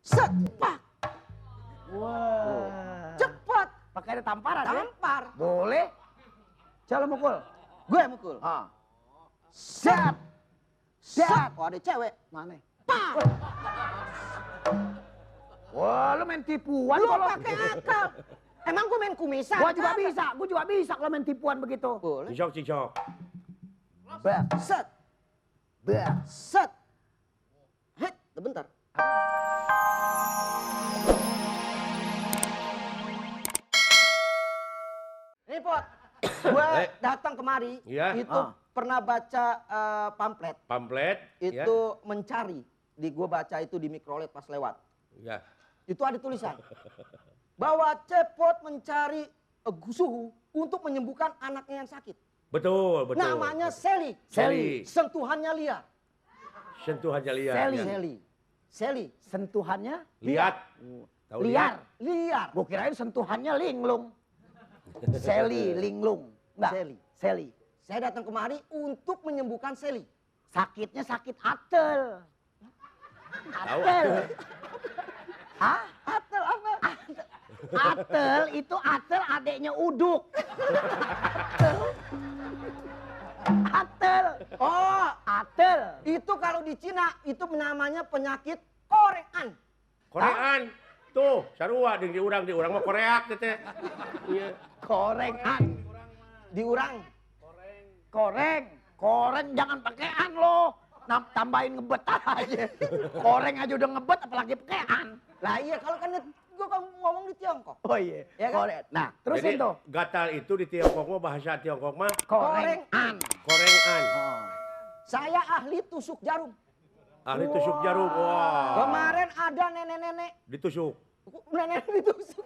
set, pak. Wah. Cepat. Pakai ada tamparan ya? Tampar. Boleh. Coba mukul. Gue yang mukul. Ah. Set. Set. Set. Oh ada cewek. Mana? Pak. Wah, lu main tipuan Lu kalau pakai akal. Emang gue main kumisan? gua juga bisa kalau main tipuan begitu. Boleh. Cincok. Bah, Set. bah. Set. Hei, bentar. Ini Pot, gue datang kemari, Iya. itu pernah baca pamflet, Pamflet. itu mencari. Gue baca itu di mikrolet pas lewat. Ya. Itu ada tulisan bahwa Cepot mencari suhu untuk menyembuhkan anaknya yang sakit. Betul. Namanya Sally. Sally. Sentuhannya liar. Sentuhannya liar. Sally. Ya. Sally. Sentuhannya Lihat. Tahu liar. Liar. Gua kirain sentuhannya linglung. Sally, linglung. Enggak. Sally. Sally. Saya datang kemari untuk menyembuhkan Sally. Sakitnya sakit atel. Tahu. Atel. Hah? Atel apa? Atel itu atel adeknya uduk. Atel. Oh, Atel. itu kalau di Cina itu namanya penyakit korean. Korean. Tuh, sarua di urang mah koreak teh. Iya. Korengan. Diurang. Koreng jangan pakean lo. Tambahin ngebet aja. Koreng aja udah ngebet apalagi pakean. Lah iya kalau kan gue ngomong di Tiongkok. Oh iya. Ya kan? Koreng. Nah, terus Jadi, itu. gatal itu di Tiongkok mah bahasa Tiongkok mah Korengan. korengan. Oh. Saya ahli tusuk jarum. Ahli tusuk jarum. Wah. Kemarin ada nenek-nenek. Ditusuk. Nenek ditusuk.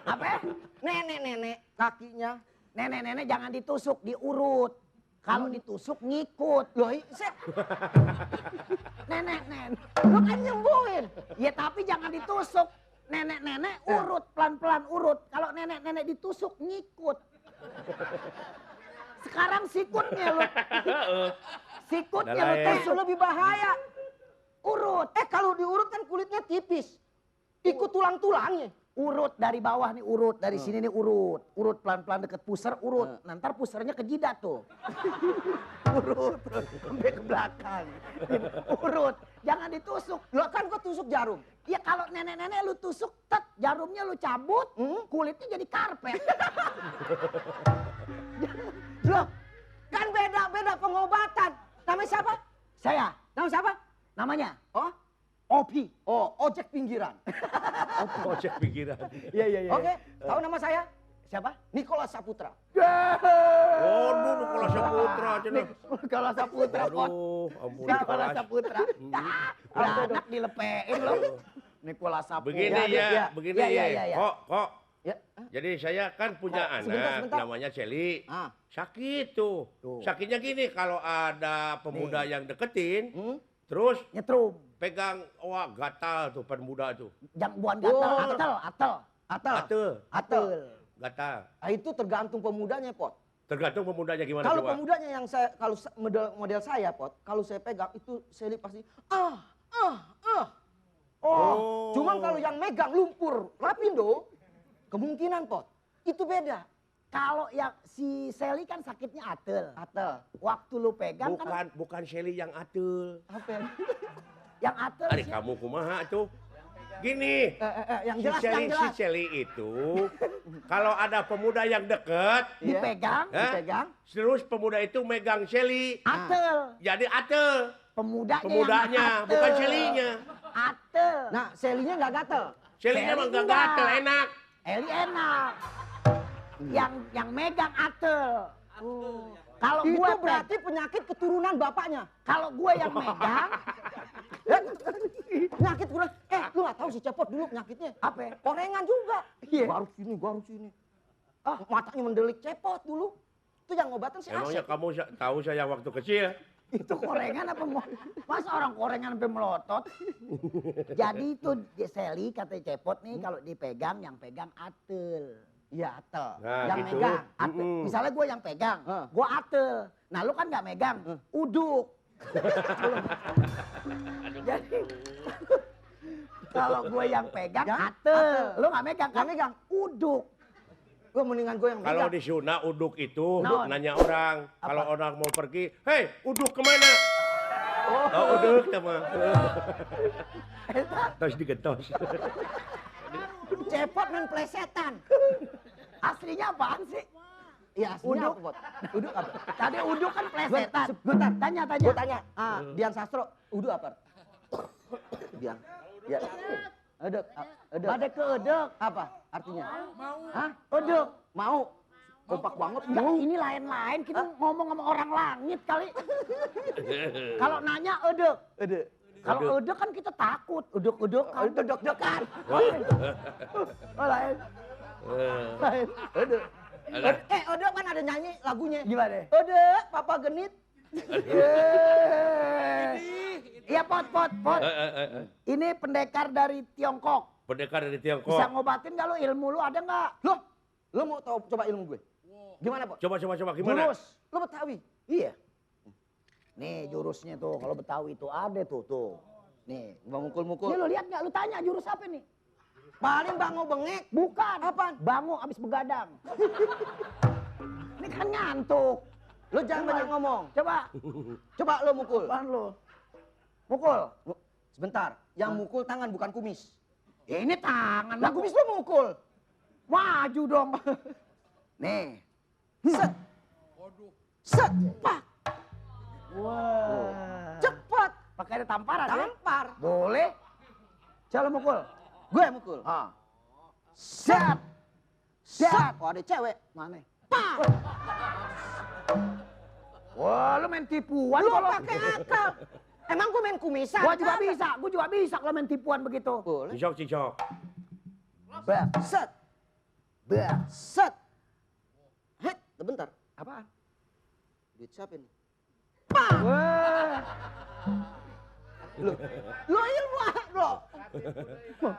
Apa? Nenek-nenek kakinya. Nenek-nenek jangan ditusuk, diurut. Kalau ditusuk ngikut. Loh, Nenek-nenek. lu kan nyembuhin. Ya tapi jangan ditusuk. Nenek-nenek urut, pelan-pelan urut. Kalau nenek-nenek ditusuk ngikut. Sekarang sikutnya lu. Sikutnya lu Dalain. Itu tusuk. lebih bahaya. Urut. Kalau diurut kan kulitnya tipis. Ikut tulang-tulangnya. Urut dari bawah nih urut. Dari sini nih urut. Urut pelan-pelan deket puser urut. Nanti pusernya ke jidat tuh. Urut. Sampai ke belakang. Urut. Jangan ditusuk. Lo kan gua tusuk jarum. Ya kalau nenek-nenek lu tusuk, tet, jarumnya lu cabut, kulitnya jadi karpet. Loh, kan beda-beda pengobatan. Namanya siapa? Saya, Nama siapa? namanya Oh, Opi. oh, ojek pinggiran. Ojek pikiran. Iya, iya, Oke, tahu nama saya? Siapa? Nicholas Saputra. Oh, dulu kalau Saputra cenah. Kalau Saputra, Pot. Aduh, ampun. Kalau Saputra. Anak dilepein loh. Nikola Saputra. Begini ya, begini ya. ya. Kok. Ya. Jadi saya kan punya anak sebentar. namanya Sally. Ah. Sakit tuh. Sakitnya gini kalau ada pemuda yang deketin, terus Nyetrum. pegang, wah gatal tuh pemuda tuh. Jangan buan gatel, Oh. atel. Atel. Atel, Atel. gatal. Nah, itu tergantung pemudanya, Pot. Tergantung pemudanya gimana Kalau coba. pemudanya yang saya, kalau model saya, Pot, kalau saya pegang itu Sally pasti Oh. Cuma kalau yang megang lumpur Lapindo, kemungkinan, Pot, itu beda. Kalau yang si Sally kan sakitnya atel. Atel. Waktu lu pegang kan bukan Sally yang atel. Apa ya? yang atel Adik kamu kumaha tuh. Gini, Yang jelas, si yang jelas. Sally itu kalau ada pemuda yang deket, Iya. dipegang, Hah? Dipegang. terus pemuda itu megang Sally. atel. Jadi atel. Pemudanya, yang atel. bukan Sally-nya. Atel. Nah, Sally-nya nggak gatel. Sally-nya Sally mah gak enggak. gatel, enak. Eli enak. Yang megang atel. Kalau Itu gua berarti penyakit keturunan bapaknya. kalau gua yang megang Penyakit keturunan. Lu nggak tahu si Cepot dulu penyakitnya. apa? Korengan juga. Iya. Gua harus sini. Matanya mendelik Cepot dulu. Itu yang ngobatan si Emangnya Asep. kamu tahu saya waktu kecil? Itu korengan apa masa orang korengan sampai melotot? Jadi itu Sally kata Cepot nih kalau dipegang yang pegang atel. Iya, atel. Nah, yang gitu. megang. Atel. Misalnya gue yang pegang, Heeh. gue atel. Nah lu kan nggak megang, uduk. Jadi Kalau gue yang pegang Ya, ate. Lu nggak megang kan? Nggak megang. Uduk. Gue mendingan gue yang Kalau megang. di Sunda uduk itu Naon? nanya orang. Kalau orang mau pergi, hei uduk kemana? Oh uduk sama. Tos digentos. Cepot main plesetan. Aslinya apaan sih? Iya aslinya Uduk. apa, Pot? Uduk apa? Tadi uduk kan plesetan. Bentar. Tanya. Gue tanya. Dian Sastro, uduk apa? Dian. Ya. Uduk. Uduk. Ada ke uduk. Apa artinya? Hah? Uduk. Mau. Kompak banget. Enggak, ini lain-lain. Kita ngomong sama orang langit kali. Kalau nanya uduk. Uduk. Kalau uduk kan kita takut. Uduk-udukan. Uduk-udukan. Oh, lain. Lain. Uduk. Alah. Uduk kan ada nyanyi lagunya. Gimana? Uduk, Papa genit. Iya, Pot. Ini pendekar dari Tiongkok. Pendekar dari Tiongkok. Bisa ngobatin nggak lu? Ilmu lu ada nggak? Loh, lo mau tahu coba ilmu gue? Gimana, Pak? Coba gimana? Jurus. Lo Betawi. Iya. Nih jurusnya tuh. Kalau Betawi tuh ada tuh. Nih. Bang Ini mukul-mukul. lu lihat nggak? Lu tanya jurus apa nih? Paling bango bengek. Bukan. Apaan? Bango abis begadang. Ini kan ngantuk. Lo jangan banyak ngomong. Coba. Coba lo mukul. Apaan lu? Mukul. Sebentar. Yang mukul tangan bukan kumis. Ya ini tangan. Lah kumis lo mukul. Maju dong. Nih. Set. Set. Pak. Wah. Cepat. Pakai ada tamparan ya? Tampar. Boleh. Coba mukul. Gue yang mukul. Ah. Set. Set. Oh ada cewek. Mana? Pak. Wah, lu main tipuan Lo kalau. pakai akal. Emang gue main kumisan? Gua juga bisa kalau main tipuan begitu. Boleh. Cicok. Bah, Set. bah. Set. Hei, bentar. Apaan? Duit siapa nih? Pak. Wah. Lo ilmu lo.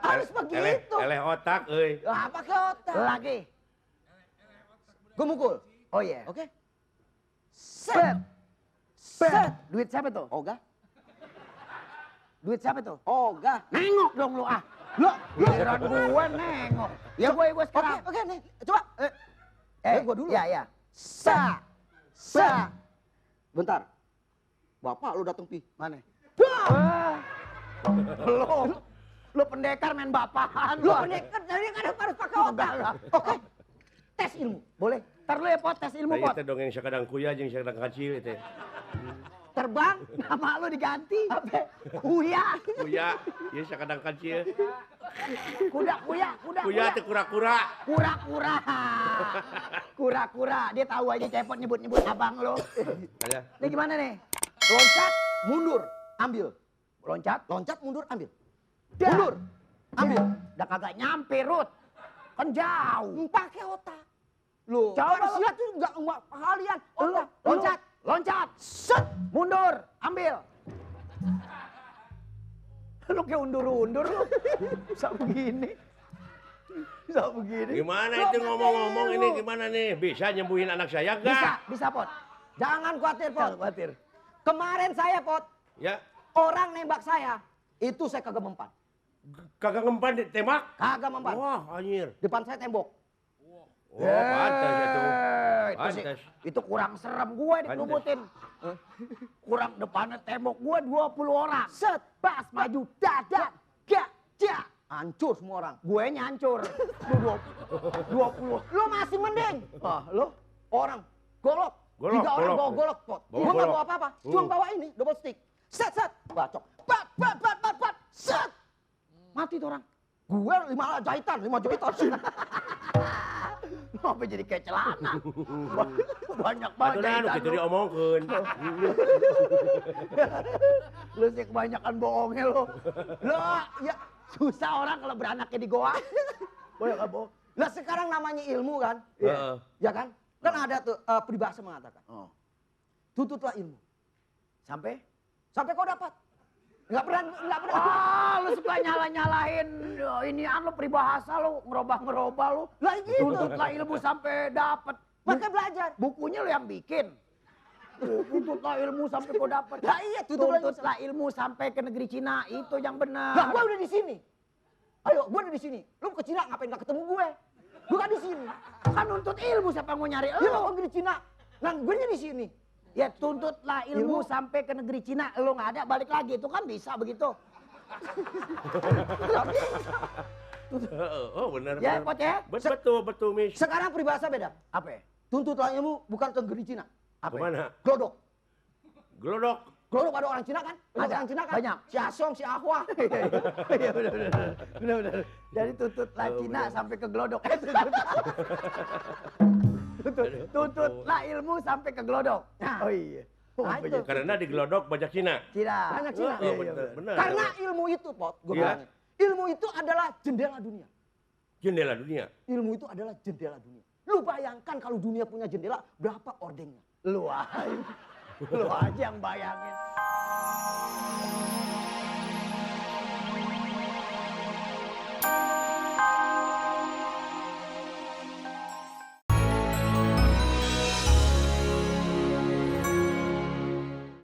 Harus begitu. Eleh otak, euy. Lah pakai otak. Lagi. Gue mukul. Oh iya. Oke. Set. Set. Set. Duit siapa tuh? Oga. Duit siapa tuh? Oga. Nengok dong lu ah. Lo. Giliran gua nengok. Ya gua Oke, sekarang. oke nih. Coba. Gua dulu. Ya. Sa. Sa. Bentar. Bapak lu datang pi. Mana? Bah. Wah. Lu pendekar main bapahan Lu lu. pendekar dari kan harus pakai otak. Enggak. Oke. Tes ilmu. Boleh. Ntar lu ya Pot, tes ilmu Nah, Pot. itu dong yang sakadang kuya jeung sakadang kacil itu. Terbang. Nama lu diganti. Apa? Kuya. Kuya, ieu sakadang kacil. Kuda. Kuya teh kura-kura. Kura-kura. Kura-kura. Dia tahu aja Cepot nyebut-nyebut abang lo. Aya. Ini gimana nih? Loncat, mundur, ambil. Loncat. Loncat, mundur, ambil. Dah. Mundur, ambil. Udah kagak nyampe, Rut. Kan jauh. Pakai otak. Lu, Coba kan lu. silat tuh enggak kalian. Lu, Otak, loncat. Loncat. Set. Mundur. Ambil. Lu kayak undur-undur lu. Bisa begini. Bisa begini. Gimana itu ngomong-ngomong ini gimana nih? Bisa nyembuhin anak saya Bisa, enggak? bisa Pot. Jangan khawatir, Pot. Jangan khawatir. Kemarin saya, Pot, Ya, orang nembak saya. Itu saya kagak mempan. kagak ngempan ditembak. Kagak mempan. Wah, anjir. Depan saya tembok. Oh, pantas itu. Itu sih, Pantas. itu kurang serem gua dikerubutin. Kurang depannya tembok gua 20 orang. Set. Pas maju dadak. Gak. Hancur semua orang. Gue nyancur. Lu 20. Lu masih mending. Lu orang golok. Golok, 3 orang golok. bawa golok, Pot. Bawa Gua nggak golok. bawa apa-apa. Cuma bawa ini, double stick. Set. Bacok. Bat. Set. Mati tuh orang. Gue 5 jahitan. Apa jadi kayak celana? Banyak banget Atuh anu jahitan kitu lu. diomongkeun. Lu sih kebanyakan bohongnya lu. Lu ya susah orang kalau beranaknya di goa. Banyak kan bohong. Lah sekarang namanya ilmu kan? Heeh. Ya kan? Kan ada tuh peribahasa mengatakan. Oh. Tututlah ilmu. Sampai? Sampai kau dapat. Enggak pernah. Ah, lu suka nyalahin ini lu peribahasa lu, ngerubah lu. Lah gitu. Tuntutlah ilmu sampai dapat. Makanya belajar. Bukunya lu yang bikin. Tuntutlah ilmu sampai kau dapat. Lah iya, tututlah ilmu Tuntutlah ilmu sampai ke negeri Cina, itu yang benar. Lah gua udah di sini. Ayo, gue ada di sini. Lu ke Cina ngapain gak ketemu gue? Gue kan di sini. Kan nuntut ilmu siapa yang mau nyari Ya lo? lo di Cina. Nah, gue di sini. Ya tuntutlah ilmu sampai ke negeri Cina. Lo nggak ada balik lagi. Itu kan bisa begitu. Oh benar. Ya, benar. Pot ya. Betul, Miss. Sekarang peribahasa beda. Apa ya? Tuntutlah ilmu bukan ke negeri Cina. Apa ya? Kemana? Glodok. Glodok. Glodok ada orang Cina kan? Ada, Orang Cina kan? banyak. Si Asong, si Ahwa. Iya benar. Jadi tuntutlah Cina benar. sampai ke glodok. Tuntutlah ilmu sampai ke glodok. Nah. Oh iya. Nah, itu. Karena di Glodok banyak Cina. Cina. Banyak Cina. Oh, benar. Karena ilmu itu, Pot, gue Iya. bilang. Ilmu itu adalah jendela dunia. Jendela dunia. Ilmu itu adalah jendela dunia. Lu bayangkan kalau dunia punya jendela, berapa ordengnya? Lu aja yang bayangin.